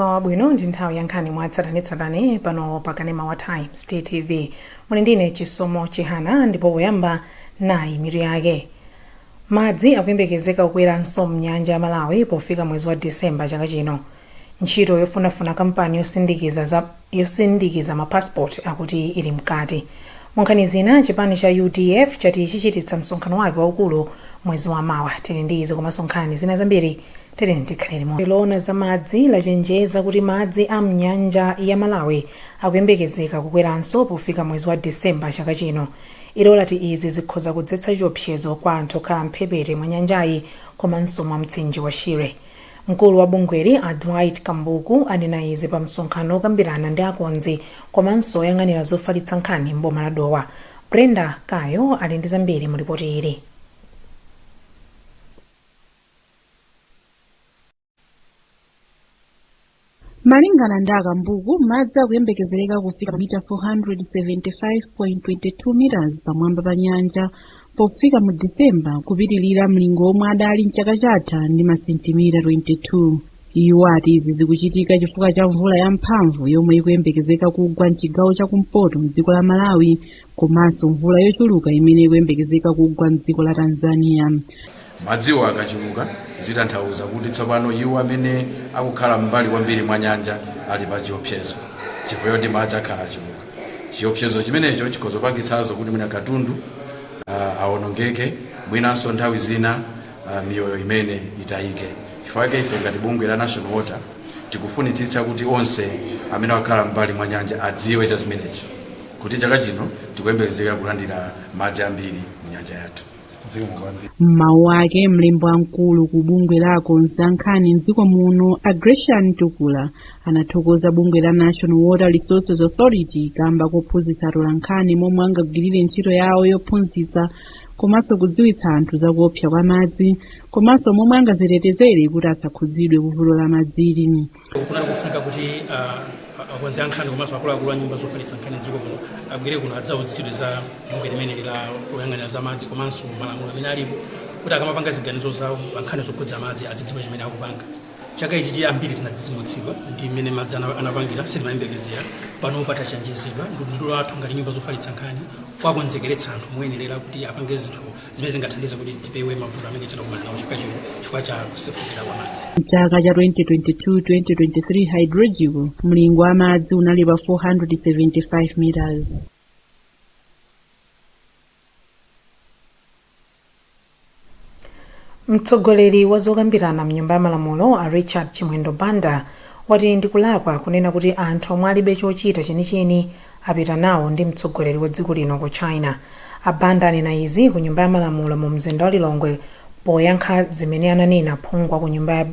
Mmawa wabwino. Ndi nthawi ya nkhani mwa tsatanetsatane pano pa kanema wa Times TTV. Muli ndine Chisomo Chihana, ndipo poyamba nayi mitu yake. Madzi akuyembekezeka kukweranso mnyanja ya Malawi pofika mwezi wa Disemba chaka chino. Ntchito yofunafuna kampani yosindikiza ma passport akuti ili mkati. Munkhani zina, chipani cha UDF chati chichititsa msonkhano wake waukulu mwezi wa mawa. Tili ndi izi komanso nkhani zina zambiri, tiyeni tikhale limodzi. Loona za madzi lachenjeza kuti madzi a mnyanja ya Malawi akuyembekezeka kukweranso pofika mwezi wa Disemba chaka chino. Ilo lati izi zikhoza kudzetsa chiopsezo kwa anthu okhala mphepete mwa nyanjayi komanso mwa mtsinje wa Shire. Mkulu wa bungweli a Dwight Kambuku anena izi pa msonkhano okambirana ndi akonzi komanso oyang'anira zofalitsa nkhani m'boma la Dowa. Brenda Kayo ali ndi zambiri mu lipoti ili. Malingana ndi a Kambuku, madzi akuyembekezereka kufika pa mita 475.22 meters pamwamba pa nyanja pofika mu December, kupitilira mlingo omwe adali mchaka chatha ndi masentimita 22. Iwo ati izi zikuchitika chifukwa cha mvula yamphamvu yomwe ikuyembekezeka kugwa mchigawo chakumpoto mdziko la Malawi, komanso mvula yochuluka imene ikuyembekezeka kugwa mdziko la Tanzania. Madziwo akachuluka, zitanthauza kuti tsopano iwo amene akukhala m'mbali kwambiri mwa nyanja ali pa chiopsezo chifukwa choti madzi akhala achuluka. Chiopsezo chimenecho chikhoza kupangitsanso kuti mwina katundu awonongeke, mwinanso nthawi zina miyoyo imene itayike. Chifukwa chake ife ngati bungwe la National Water tikufunitsitsa kuti onse amene akukhala m'mbali mwa nyanja adziwe cha zimenechi, kuti chaka chino tikuyembekezeka kulandira madzi ambiri mu nyanja yathu. M'mawu ake, mlembi wamkulu ku bungwe la akonzi a nkhani mdziko muno a Grecian Tukula anathokoza bungwe la National Water Resources Authority kamba kophunzitsa atolankhani momwe angagwirire ntchito yawo yophunzitsa komanso kudziwitsa anthu za kuopsa kwa madzi, komanso momwe angazitetezere kuti asakhudzidwe ku vuto la madzili. Kunali kufunika kuti akonzi a nkhani komanso akuluakulu a nyumba zofalitsa nkhani mdziko muno abwere kuno adzauzitsidwe za bungwe limeneli la loyang'anira za madzi komanso malamulo amene alipo, kuti akamapanga ziganizo zawo pa nkhani zokhudza madzi azidziwa chimene akupanga. Chaka ichi ambiri tinadzidzimutsidwa ndi mmene madzi anapangira, sitimayembekezera. Panopa tachenjezedwa, ndi udindo wathu ngati nyumba zofalitsa nkhani kuwakonzekeretsa anthu moyenerera kuti apange zinthu zimene zingathandize kuti tipewe mavuto amene tinakumana nawo chaka chino chifukwa cha kusefukira kwa madzi. Mchaka cha 2022-2023 hydrological, mlingo wa madzi unali pa 475 meters. Mtsogoleri wa zokambirana mnyumba ya malamulo a Richard Chimwendo Banda wati ndikulakwa kunena kuti anthu omwe alibe chochita chenicheni apita nawo ndi mtsogoleri wa dziko lino ku China. A Banda anena izi ku nyumba ya malamulo mu mzinda wa Lilongwe poyankha zimene ananena phungu wa ku nyumba ya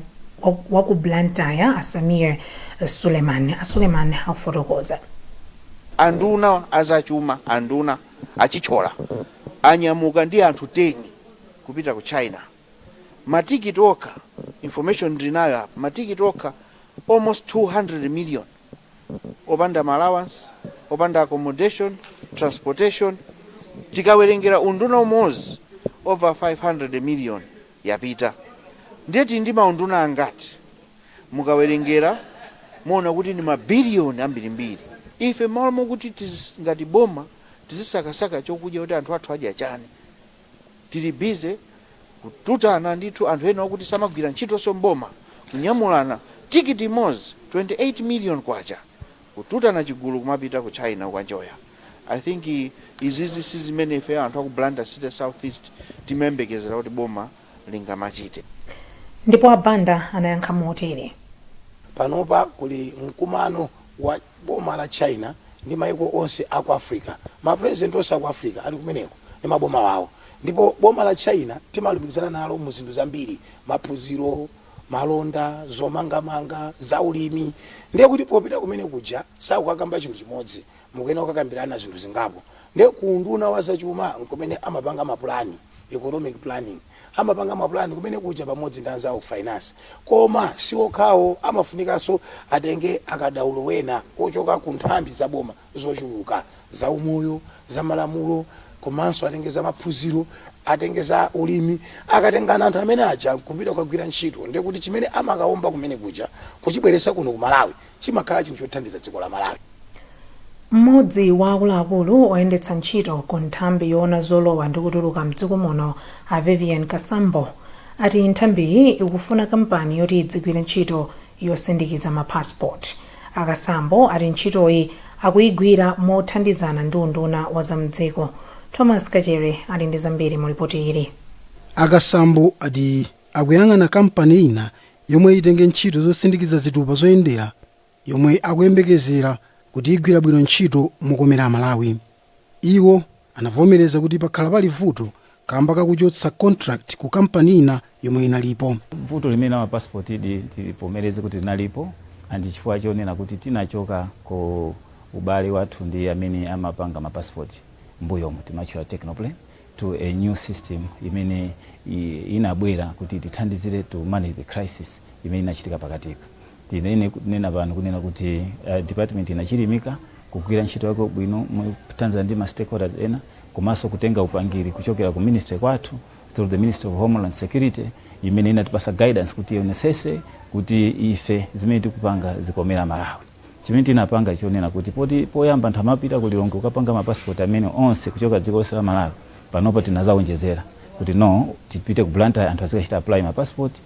wa ku Blantyre a Sameer Suleman. A Suleman akufotokoza. Anduna azachuma, anduna a Chithyola anyamuka ndi anthu 10 kupita ku China. Matikiti okha, information ndinayo apa, matikiti okha almost 200 million, opanda ma allowance, opanda accommodation, transportation. Tikawerengera unduna umodzi, over 500 million yapita. Ndiye tili ndi maunduna angati? Mukawerengera muona kuti ndi mabiliyoni ambirimbiri. Ife mmalo mokuti ngati boma tizisakasaka chokudya kuti anthu athu adya chani, tili busy kututana ndithu anthu ena okuti samagwira ntchitonso mboma, kunyamulana tikiti imodzi 28 million kwacha, kututana chigulu kumapita ku China kukanjoya. I think izizi si zimene ife anthu aku Blantyre City South East timayembekezera kuti boma lingamachite. Ndipo a Banda anayankha motere. Panopa kuli mkumano wa boma la China ndi maiko onse aku Africa. Ma president onse aku Africa ali kumeneko ndi maboma awo. Ndipo boma la China timalumikizana nalo mu zinthu zambiri, maphunziro, malonda, zomangamanga, zaulimi. Ndiye kuti popita kumene kuja sakukakamba chinthu chimodzi, mukuyenera kukakambirana zinthu zingapo. Ndiye ku unduna wa zachuma nkumene amapanga mapulani, economic planning. Amapanga mapulani kumene kuja pamodzi ndi anzawo ku finance. Koma si okhawo, amafunikanso atenge akadaulo ena ochoka ku nthambi za boma zochuluka, zaumoyo, zamalamulo, Komanso atenge za maphunziro, atenge za ulimi. Akatengana anthu amene aja kupita kukagwira ntchito, ndekuti chimene amakawomba kumene kuja kuchibweretsa kuno ku Malawi chimakhala chinthu chothandiza dziko la Malawi. Mmodzi wa akuluakulu oyendetsa ntchito ku nthambi yoona zolowa ndi kutuluka mdziko muno, a Vivian Kasambo, ati nthambiyi ikufuna kampani yoti idzigwira ntchito yosindikiza mapassport. Akasambo ati ntchitoyi akuyigwira mothandizana ndi unduna wa zamdziko. Thomas Kachere ali ndi zambiri mu ripoti ili. Akasambo ati akuyang'ana kampani ina yomwe itenge ntchito zosindikiza zitupa zoyendera, yomwe akuyembekezera kuti igwira bwino ntchito mokomera Amalawi. Iwo anavomereza kuti pakhala pali vuto kamba kakuchotsa contract ku kampani ina yomwe inalipo. Vuto limene la mapasipoti idi tivomereze kuti linalipo, and chifukwa chonena kuti tinachoka ku ubale wathu ndi amene amapanga mapasipoti mbuyomu, timatchula Technoplane, to a new system imene inabwera kuti tithandizire to manage the crisis imene inachitika pakatipa. Tinene kunena pano kunena kuti department inachilimika kugwira ntchito yake bwino mothandizana ndi ma stakeholders ena, komanso kutenga upangiri kuchokera ku ministry kwathu through the Ministry of Homeland Security, imene inatipasa guidance kuti ionesese kuti ife zimene tikupanga zikomera Malawi. Chimene tinapanga chionena kuti poti poyamba anthu amapita ku Lilongwe kukapanga mapasipoti amene onse kuchoka dziko lonse la Malawi, panopo tinazawonjezera kuti no, tipite ku Blantyre, anthu azikachita apply mapasipoti,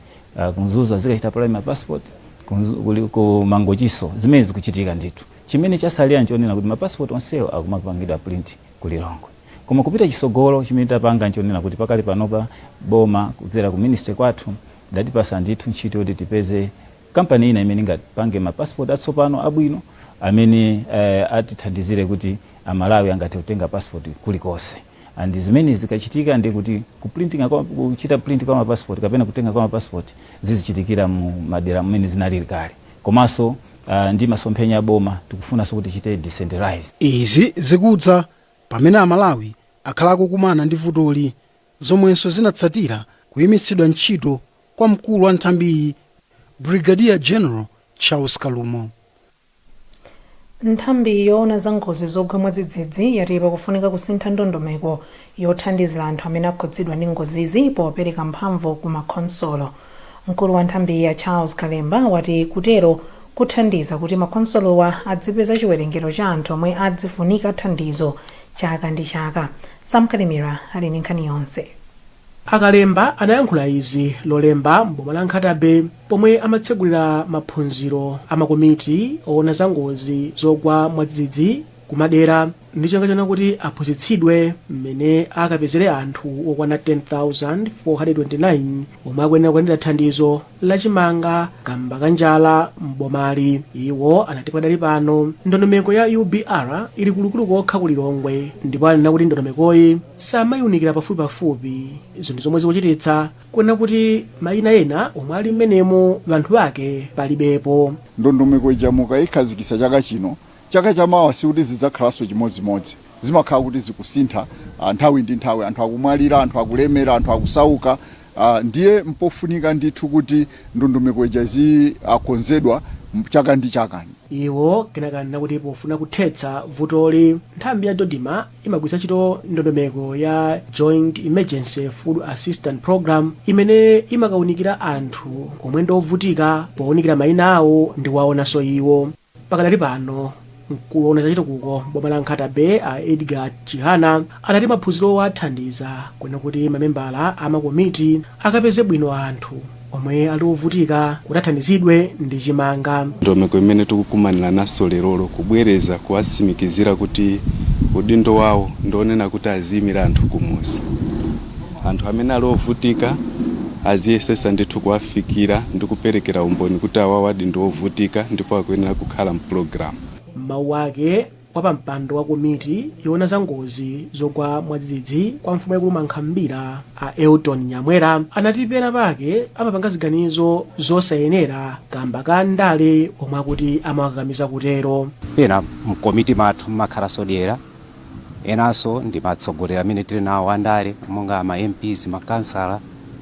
ku Mzuzu azikachita apply mapasipoti, ku Mangochiso. Zimene zikuchitika ndithu, chimene chasalira nchonena kuti mapasipoti onsewo akumapangidwa print ku Lilongwe. Koma kupita chisogolo, chimene tapanga nchonena kuti pakali panopa boma kudzera ku ministry kwathu datipasa ndithu ntchito yoti tipeze kampani ina imene ingapange mapasipoti atsopano abwino amene atithandizire kuti Amalawi angathe kutenga passport kulikonse. And zimene zikachitika ndi kuti ku printing kwa, kuchita print kwa mapassport kapena kutenga kwa mapassport zizichitikira mu madera mmene zinalili kale. Komanso ndi masomphenya a boma, tikufunanso kuti tichite decentralize. Izi zikudza pamene Amalawi akhala akukumana ndi vutoli, zomwenso zinatsatira kuyimitsidwa ntchito kwa mkulu wa nthambiyi, Brigadier General Charles Kalumo. Nthambi yoona za ngozi zogwa mwadzidzidzi yati pakufunika kusintha ndondomeko yothandizira anthu amene akhudzidwa ndi ngozizi popereka mphamvu ku makhonsolo. Mkulu wa nthambiyi ya Charles Kalemba wati kutero kuthandiza kuti makhonsolowa adzipeza chiwerengero cha anthu omwe adzifunika thandizo chaka ndi chaka. Sam Kalimira ali ndi nkhani yonse. Akalemba anayankhula izi Lolemba m'boma la Nkhata Bay pomwe amatsegulira maphunziro a makomiti oona za ngozi zogwa mwadzidzidzi kumadera, ndi cholinga chona kuti aphunzitsidwe mmene akapezere anthu okwana 10,429 omwe akuyenera kulandira thandizo lachimanga kamba ka njala m'bomali. Iwo anati padali pano ndondomeko ya UBR ili kulukulu kokha ku Lilongwe, ndipo anena kuti ndondomekoyi samayiunikira pafupipafupi, zinthu zomwe zikuchititsa kuona kuti mayina ena omwe ali mmenemo anthu ake palibepo. Ndondomeko ija mukayikhazikitsa chaka chino, chaka chamawa sikuti zidzakhalanso chimodzimodzi. Zimakhala kuti zikusintha nthawi ndi nthawi. Anthu akumwalira, anthu akulemera, anthu akusauka, ndiye mpofunika ndithu kuti ndondomeko ija zikonzedwa chaka ndi chaka. Iwo kenaka anena kuti pofuna kuthetsa vutoli, nthambi ya DoDMA imagwiritsa ntchito ndondomeko ya Joint Emergency Food Assistance Program, imene imakaunikira anthu omwe ndi ovutika powunikira mayina awo ndi kuwaonanso iwo. Pakadali pano mkulu woona zachitukuko boma la Nkhata Bay a Edgar Chihana anati maphunzirowo athandiza kuona kuti mamembala a makomiti akapeze bwino anthu omwe ali ovutika kuti athandizidwe ndi chimanga. Ndondomeko imene tikukumanira naso lerolo kubwereza kuwatsimikizira kuti udindo wawo ndionena kuti aziyimira anthu kumuzi, anthu amene ali ovutika aziyesesa ndithu kuwafikira ndi kuperekera umboni kuti awawadi ndi ovutika ndipo akuyenera kukhala mpulogalamu. Mawu ake wapampando wa komiti yoona za ngozi zogwa mwadzidzidzi kwa mfumu yaikulu Mankhambira a Elton Nyamwera anati pena pake amapanga ziganizo zosayenera kamba ka ndale omwe akuti amawakakamiza kutero. Pena mkomiti mathu mmakhalanso dyera, enanso ndi matsogoleri amene tili nawo andale monga ma MPs, makansala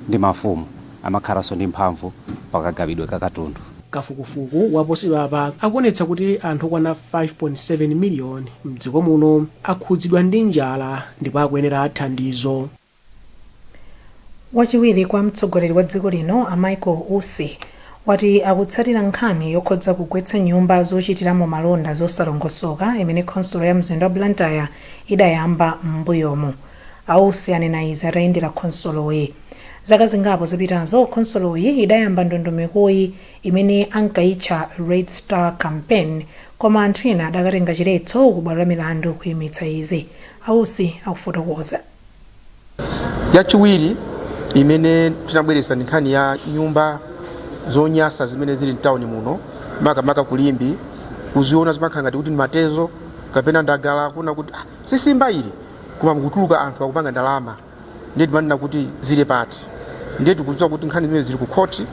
ndi mafumu amakhalanso ndi mphamvu pakagawidwe ka katundu. Kafukufuku waposachedwapa akuonetsa kuti anthu okwana 5.7 miliyoni mdziko muno akhudzidwa ndi njala ndipo akuyenera thandizo. Wachiwiri kwa mtsogoleri wa dziko lino a Michael Usi wati akutsatira nkhani yokhudza kugwetsa nyumba zochitiramo malonda zosalongosoka imene khonsolo ya mzinda wa Blantyre idayamba m'mbuyomu. A Usi anena izi atayendera khonsoloyi. Zaka zingapo zapitazo, khonsoloyi idayamba ndondomekoyi imene ankayitcha Red Star Campaign koma anthu ena adakatenga chiletso ku bwalo la milandu kuyimitsa izi. A Usi akufotokoza. Yachiwiri imene tinabweretsa ndi nkhani ya nyumba zonyasa zimene zili mtawuni muno, makamaka ku Limbe. Kuziona zimakhala ngati kuti ndi matezo kapena ndagala, kuona kuti si simba ili, koma mukutuluka anthu akupanga ndalama. Ndiye timanena kuti zili pati? Ndiye tikudziwa kuti nkhani zimene zili ku khoti,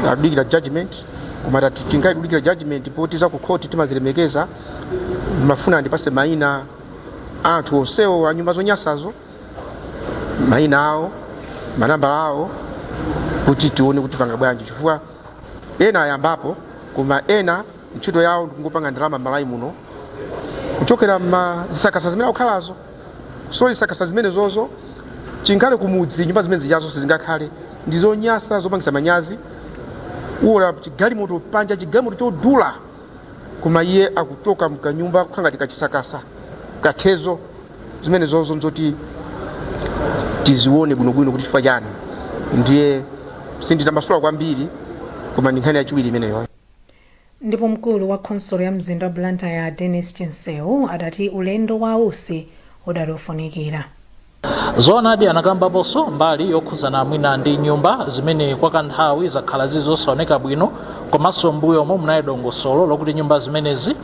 akudikira judgment, koma tati tingali kudikira judgment, poti za ku khoti timazilemekeza. Ndimafuna andipase mayina anthu onsewo a nyumba zonyasazo, mayina awo, manambala awo, kuti tione kuti panga bwanji, chifukwa ena ayambapo, koma ena ntchito yawo ndikungopanga ndalama m'Malawi muno kuchokera ma zisakasa zimene akukhalazo. So zisakasa zimene zozo chinkhale kumudzi, nyumba zimene zijazo sizingakhale, ndi zonyasa zopangisa manyazi. Uona chigalimoto panja, chigalimoto chodula, koma iye akuchoka mkanyumba kukhala ngati kachisakasa kathezo. Zimene zozo nzoti tizione bwinobwino kuti chifukwa chani. Ndiye sinditambasula kwambiri, koma ndi nkhani yachiwiri imeneyo. Ndipo mkulu wa khonsolo ya mzinda wa Blantyre Dennis Chinseu adati ulendo wa Usi udali ofunikira. Zoonadi, anakambaponso mbali yokhudzana mwina ndi nyumba zimene kwa kanthawi zakhala zili zosaoneka bwino, komanso m'mbuyomo munali dongosolo lokuti nyumba zimenezi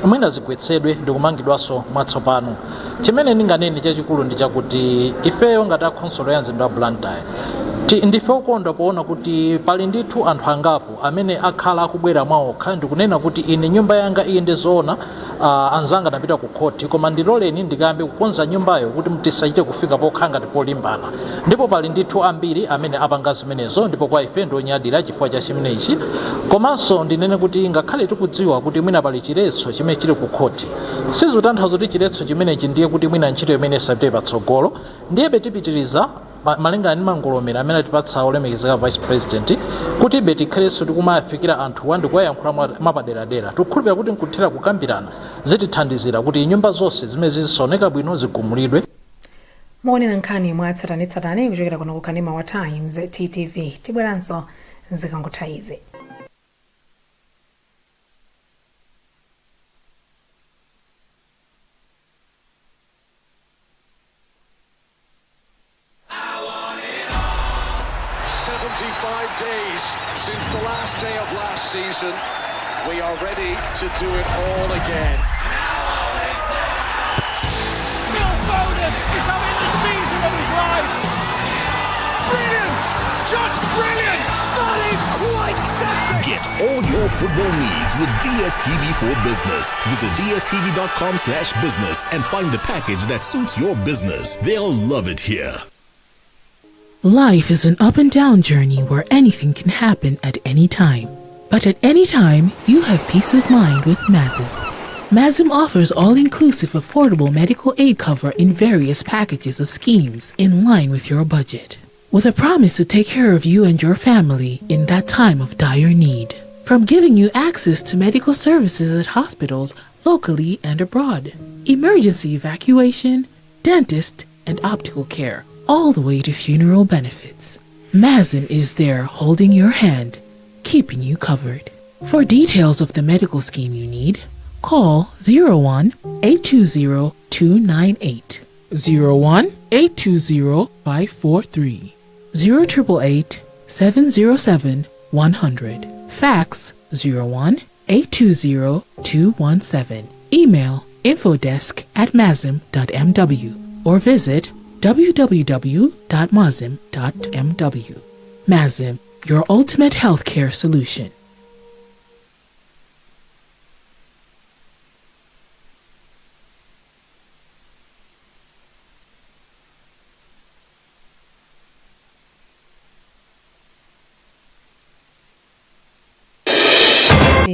mwina zigwetsedwe ndi kumangidwanso mwatsopano. Chimene ndinganene chachikulu ndi chakuti ifeyo ngati a khonsolo ya mzinda wa Blantyre ndife okondwa poona kuti pali ndithu anthu angapo amene akhala akubwera mwaokha ndikunena kuti ine nyumba yanga iyi ndi zoona, anzanga anapita ku khoti, koma ndiloleni ndikayambe kukonza nyumbayo kuti tisachite kufika pokhala ngati polimbana. Ndipo pali ndithu ambiri amene apanga zimenezo, ndipo kwa ife ndionyadira chifukwa cha chimenechi. Komanso ndinene kuti ngakhale tikudziwa kuti mwina pali chiletso chimene chili ku khoti, sizikutanthauza kuti chiletso chimenechi ndiye kuti mwina ntchito imene isapite patsogolo. Ndiyebe tipitiriza malingana ndi mangolomera amene atipatsa olemekezeka vice president, kuti ibe tikhalenso tikumafikira anthuwa ndikuwayankhula mwapaderadera. Tikukhulupirira kuti nkuthera kukambirana zitithandizira kuti nyumba zonse zimene zisaoneka bwino zigumulidwe. Mukuonera nkhani mwa tsatanetsatane kuchokera kuno ku kanema wa Times TTV. Tibweranso zikangotha izi. 75 days since the last day of last season. We are ready to do it all again. Phil Foden is having the season of his life. Brilliant! Just brilliant! That is quite something! Get all your football needs with DSTV for Business. Visit dstv.com/business and find the package that suits your business. They'll love it here. Life is an up and down journey where anything can happen at any time. But at any time, you have peace of mind with MASM. MASM offers all inclusive affordable medical aid cover in various packages of schemes in line with your budget, with a promise to take care of you and your family in that time of dire need. From giving you access to medical services at hospitals locally and abroad, emergency evacuation, dentist, and optical care, all the way to funeral benefits. MASM is there holding your hand, keeping you covered. For details of the medical scheme you need, call 01 820 298, 01 820 543, 0888 707 100, fax 01 820 217, email infodesk@masm.mw or visit www.masm.mw. MASM, your ultimate healthcare solution.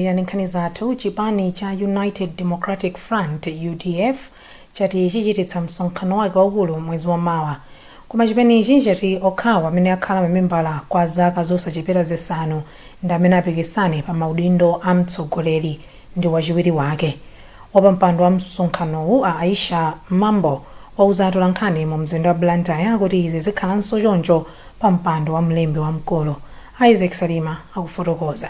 Tikapitirira ndi nkhani zathu, chipani cha United Democratic Front, UDF, chati chichititsa msonkhano wake waukulu mwezi wa mawa. Koma chipanichi chati okhawo amene akhala mamembala kwa zaka zosachepera 5 ndi amene apikisane pa maudindo a mtsogoleri ndi wachiwiri wake. Wapampando wa msonkhanowu, a Aisha Mambo, wauza atolankhani mu mzinda wa Blantyre kuti izi zikhalanso choncho pa mpando wa mlembi wamkulu. Isaac Salima akufotokoza.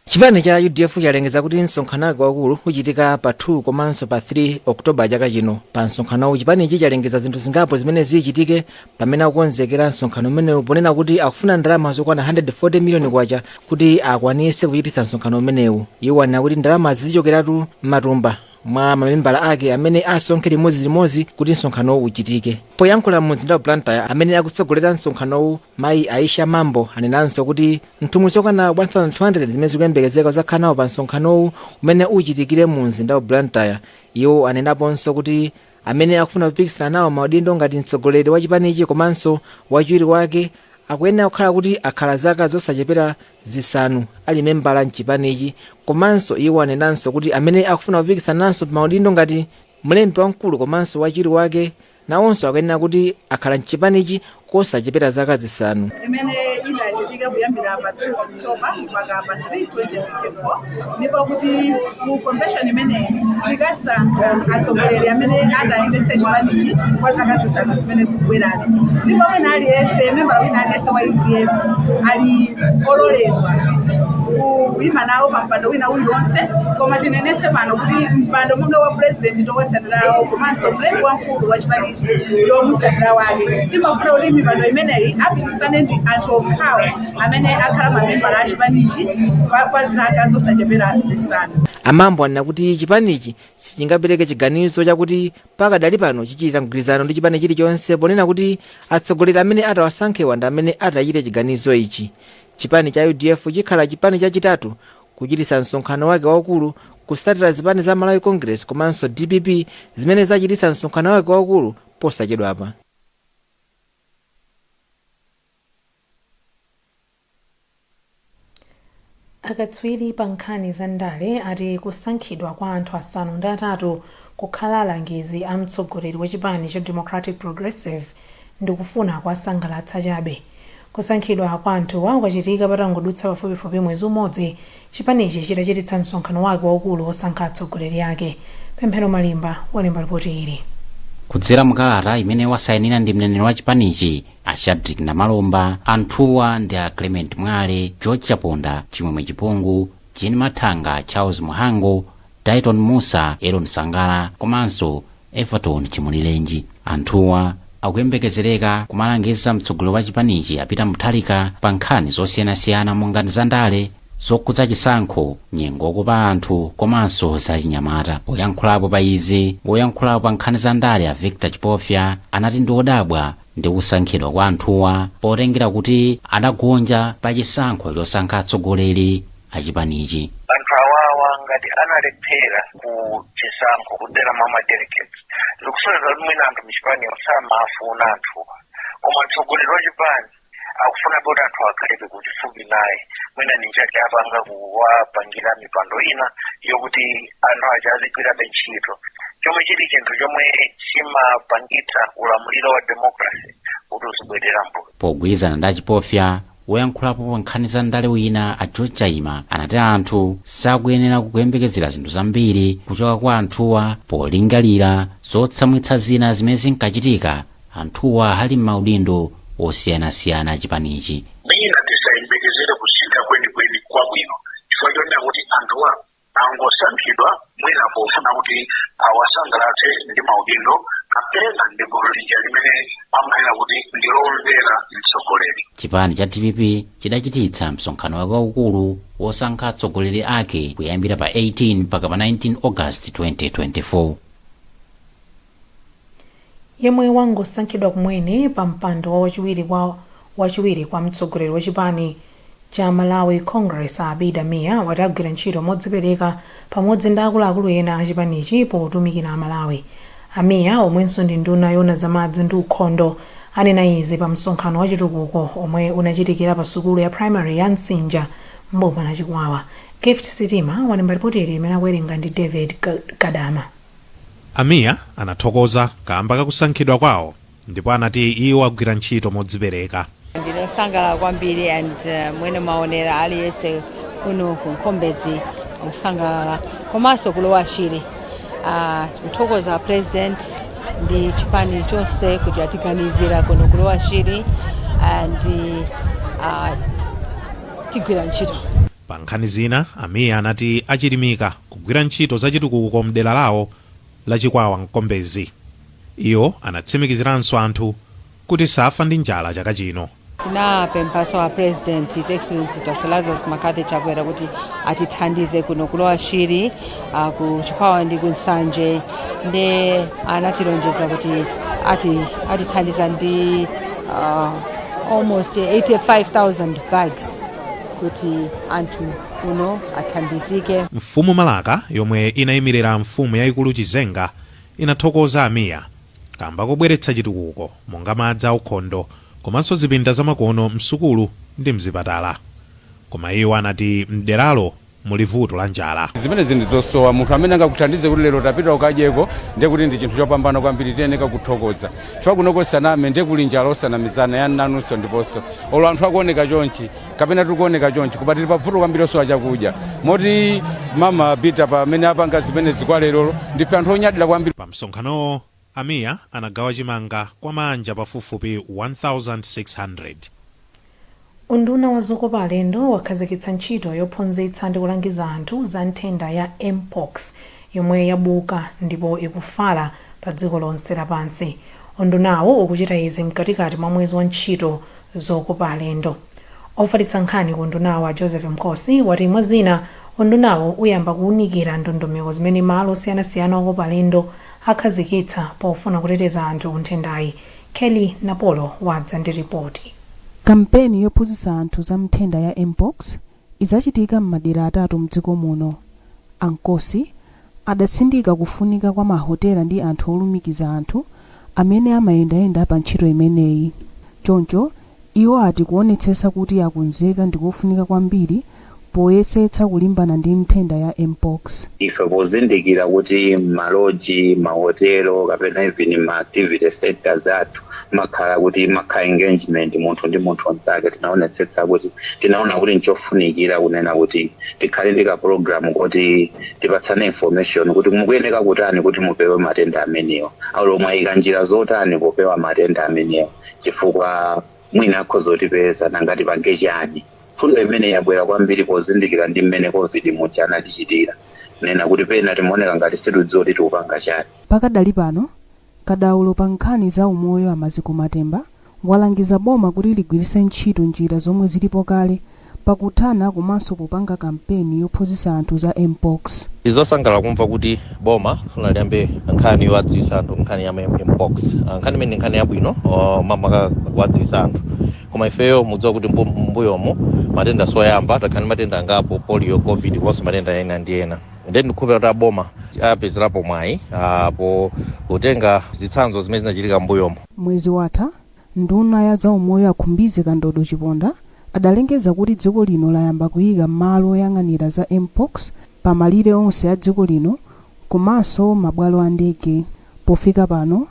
Chipani cha UDF chalengeza kuti msonkhano wake waukulu uchitika pa 2 komanso pa 3 October chaka chino. Pa msonkhanowu, chipanichi chalengeza zinthu zingapo zimene zichitike pamene akukonzekera msonkhano umenewu, ponena kuti akufuna ndalama zokwana 140 miliyoni kwacha kuti akwanise kuchititsa msonkhano umenewu. Iwo anena kuti ndalamazi zichokeratu m'matumba mwa mamembala ake amene asonkhe limodzilimodzi kuti msonkhanowu uchitike. Poyankhula mu mzinda wa Blantyre, amene akutsogolera msonkhanowu, mayi Aisha Mambo, anenanso kuti nthumwi zokwana 1200 zimene zikuyembekezeka kuzakhala nawo pa msonkhanowu umene uchitikire mu mzinda wa Blantyre. Iwo anenaponso kuti amene akufuna kupikisana nawo maudindo ngati mtsogoleri wa chipanichi komanso wachiwiri wake akuyenera kukhala kuti akhala zaka zosachepera 5 ali membala mchipanichi. Komanso iwo anenanso kuti amene akufuna kupikisananso maudindo ngati mlembi wamkulu komanso wachiwiri wake nawonso akuyenera kuti akhala mchipanichi kosachepera zaka 5. Imene itachitika kuyambira pa 2 October mpaka pa 3 2024, ndipo kuti ku convention imeneyi tikasankha atsogoleri amene atayendetse chipanichi kwa zaka 5 zimene zikubwerazi. Ndipo wina aliyense, membala wina aliyense wa UDF ali ololedwa kuyima nawo pa mpando wina uliwonse. Koma tinenetse pano kuti mpando monga wa president ndi wotsatirawo, komanso mlembi wamkulu wa chipanichi ndi womutsatira wake. Timafuna kuti mipando imeneyi apikisane ndi anthu okhawo amene akhala mamembala a chipanichi kwa zaka zosachepera 5. A Mambo anena kuti chipanichi sichingapereke chiganizo chakuti pakadali pano chichita mgwirizano ndi chipani chilichonse, ponena kuti atsogoleri amene atawasankhewa ndi amene atachite chiganizo ichi. Chipani cha UDF chikhala chipani chachitatu kuchititsa msonkhano wake waukulu, kusatira zipani za Malawi Congress komanso DPP zimene zachititsa msonkhano wake waukulu posachedwapa. Akatswiri pa nkhani za ndale ati kusankhidwa kwa anthu 8 kukhala alangizi a mtsogoleri wa chipani cha Democratic Progressive ndikufuna kuwasangalatsa chabe. Kusankhidwa kwa anthuwa kwachitika patangodutsa pafupifupi mwezi umodzi chipanichi chitachititsa msonkhano wake waukulu wosankha atsogoleri ake. Pemphero Malimba walemba lipoti ili. Kudzera mukalata imene wasayinira ndi mneneri wa chipanichi, a Shadric Namalomba, anthuwa ndi a Clement Mwale, George Chaponda, Chimwemwe Chipungu, Jean Mathanga, Charles Mhango, Dayton Musa, Elon Sangala komanso Everton Chimulirenji. Anthuwa akuyembekezereka kumalangiza mtsogoleri wa chipanichi, a Peter Mutharika, pa nkhani zosiyanasiyana monga za ndale, zokhudza chisankho, nyengo yokopa anthu komanso zachinyamata. Poyankhulapo pa izi, woyankhulapo pa nkhani za ndale a Victor Chipofya anati ndi odabwa ndi kusankhidwa kwa anthuwa potengera kuti adagonja pa chisankho chosankha atsogoleri achipanichi. Anthu awawa ngati analephera ku chisankho kudzera mwa ma delegates, zikusonyeza kuti mwina anthu mchipani samafuna anthuwa, koma mtsogoleri wa chipani akufuna kuti anthu akhalebe kuchifupi naye. Mwina ndi njake apanga kuwapangira mipando ina yokuti anthu aja azigwirabe ntchito, chomwe chili chinthu chomwe chimapangitsa ulamuliro wa democracy kuti uzibwerera mbuyo. Pogwirizana ndi Achipofya, woyankhulapo pa nkhani za ndale wina, a George Chaima, anati anthu sakuyenera kuyembekezera zinthu zambiri kuchoka kwa anthuwa polingalira zotsamwitsa zina zimene zinkachitika anthuwa ali m'maudindo osiyanasiyana achipanichi. Mwina tisayembekezere kusintha kwenikweni kwabwino chifukwa chonena kuti anthuwa angosankhidwa mwina pofuna kuti awasangalatse ndi maudindo kapena ndi gulu lija limene amanena kuti ndilomvera mtsogoleri. Chipani cha DPP chidachititsa msonkhano wake waukulu wosankha atsogoleri ake kuyambira pa 18 mpaka pa 19 August 2024. Yemwe wangosankhidwa kumene pa mpando wa wachiwiri kwa mtsogoleri wa chipani cha Malawi Congress, a Abida Mia, wati agwira ntchito modzipereka pamodzi ndi akuluakulu ena a chipanichi potumikira Amalawi. A Mia, omwenso ndi nduna yoona za madzi ndi ukhondo, anena izi pa msonkhano wa chitukuko omwe unachitikira pa sukulu ya primary ya Msinja M'boma la Chikwawa. Gift Sitima walemba lipotili limene akuwerenga ndi David Kadama. A Mia anathokoza kamba kakusankhidwa kwawo ndipo anati iwo agwira ntchito modzipereka. Ndine osangalala kwambiri and mwene maonera aliyense kuno ku Nkombedzi kusangalala komanso ku Lower Shire. Tikuthokoza president ndi chipani chonse kuti atiganizira kuno ku Lower Shire and tigwira ntchito. Pa nkhani zina, a Mia anati achilimika kugwira ntchito za chitukuko mdera lawo la Chikwawa Mkombezi. Iwo anatsimikiziranso anthu kuti safa ndi njala chaka chino. Tinapemphaso a President, His Excellency Dr Lazarus McCarthy Chakwera, kuti atithandize kuno ku Lower Shire, ku Chikwawa ndi ku Nsanje, ndi anatilonjeza kuti atithandiza ndi almost 85,000 bags kuti anthu kuno athandizike. Mfumu Malaka, yomwe inayimirira mfumu yayikulu Chizenga, inathokoza a Mia kamba kobweretsa chitukuko monga madzi aukhondo komanso zipinda zamakono msukulu ndi mzipatala. Koma iwo anati mderalo muli vuto la njala. Zimene ndi zosowa, munthu amene angakuthandize kuti lero tapita ukadyeko, ndiye kuti ndi chinthu chopambana kwambiri. Tiyeneka kuthokoza chifukwa kunoko saname, ndiye kuli njala, osanamizana yani nanunso. Ndiponso olo anthu akuoneka chonchi kapena tikuoneka chonchi, koma tili pavuto kwambiri osowa chakudya, moti mama Bita pamene apanga zimenezi kwa lerolo, ndife anthu onyadira kwambiri. Pa msonkhanowo, a Mia anagawa chimanga kwa manja pafupifupi 1600. Unduna wa zokopa alendo wakhazikitsa ntchito yophunzitsa ndi kulangiza anthu za nthenda ya Mpox yomwe yabuka ndipo ikufala pa dziko lonse lapansi. Undunawo ukuchita izi mkatikati mwa mwezi wa ntchito zokopa alendo. Ofalitsa nkhani ku undunawo a Joseph Mkhosi wati mwa zina, undunawo uyamba kuwunikira ndondomeko zimene malo osiyanasiyana okopa alendo akhazikitsa pofuna kuteteza anthu ku nthendayi. Kelly Napolo wadza ndi ripoti. Kampeni yophunzitsa anthu za nthenda ya Mpox idzachitika m'madera atatu mdziko muno. A Mkhosi adatsindika kufunika kwa mahotela ndi anthu olumikiza anthu amene amayendayenda pa ntchito imeneyi. Choncho iwo ati kuonetsetsa kuti akonzeka ndikofunika kwambiri poyesetsa kulimbana ndi nthenda ya Mpox. Ife pozindikira kuti maloji, mahotelo kapena even ma activity centers athu makhala kuti makhala engagement munthu ndi munthu mnzake, tinaonetsetsa kuti tinaona kuti nchofunikira kunena kuti tikhale ndi ka program kuti tipatsane information kuti mukuyeneka kutani kuti mupewe matenda amenewa, alo mwayika njira zotani popewa matenda amenewa, chifukwa mwina akhoza kutipeza, nanga tipange chani? Fundo imene yabwera kwambiri pozindikira ndi mmene COVID muja anatichitira, nena kuti pena timaoneka ngati sitidziwa kuti tikupanga chani. Pakadali pano, kadaulo pa nkhani za umoyo a Maziko Matemba walangiza boma kuti ligwiritse ntchito njira zomwe zilipo kale pakuthana komanso popanga kampeni yophunzitsa anthu za Mpox. Ndizosangalala kumva kuti boma lifuna liyambe nkhani yowadziwitsa anthu nkhani ya Mpox. Nkhani imene ndi nkhani yabwino, makamaka kuwadziwitsa anthu, koma ifeyo mudziwa kuti mbuyomu matenda soyamba takhala ndi matenda angapo, polio, COVID komanso matenda ena ndi ena. Ndiye ndikukhulupirira kuti aboma apezerapo mwayi po kutenga zitsanzo zimene zinachitika mbuyomu. Mwezi watha, nduna ya zaumoyo a Khumbize Kandodo Chiponda adalengeza kuti dziko lino layamba kuyika malo oyang'anira za Mpox pa malire onse a dziko lino komanso mabwalo a ndege. Pofika pano,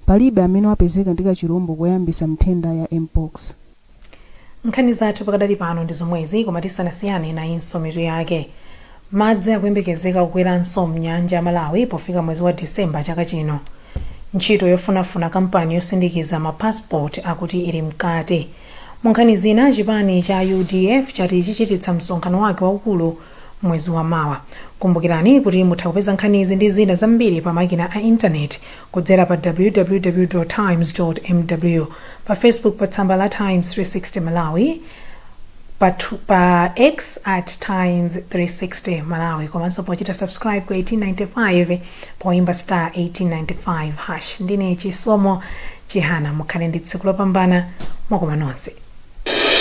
palibe amene wapezeka ndi kachilombo koyambitsa nthenda ya Mpox. Nkhani zathu pakadali pano ndi zomwezi, koma tisanasiyane, nayinso mitu yake. Madzi akuyembekezeka kukweranso mnyanja ya Malawi pofika mwezi wa Disemba chaka chino. Ntchito yofunafuna kampani yosindikiza ma passport akuti ili mkati. Mu nkhani zina, chipani cha UDF chati chichititsa msonkhano wake waukulu mwezi wa mawa. Kumbukirani kuti mutha kupeza nkhanizi ndi zina zambiri pa makina a intaneti kudzera pa www.times.mw, pa Facebook pa tsamba la Times 360 Malawi, pa X @Times360 Malawi, komanso pochita subscribe ku 1895 poimba *1895#. Ndine Chisomo Chihana, mukhale ndi tsiku lopambana, mwakoma nonse.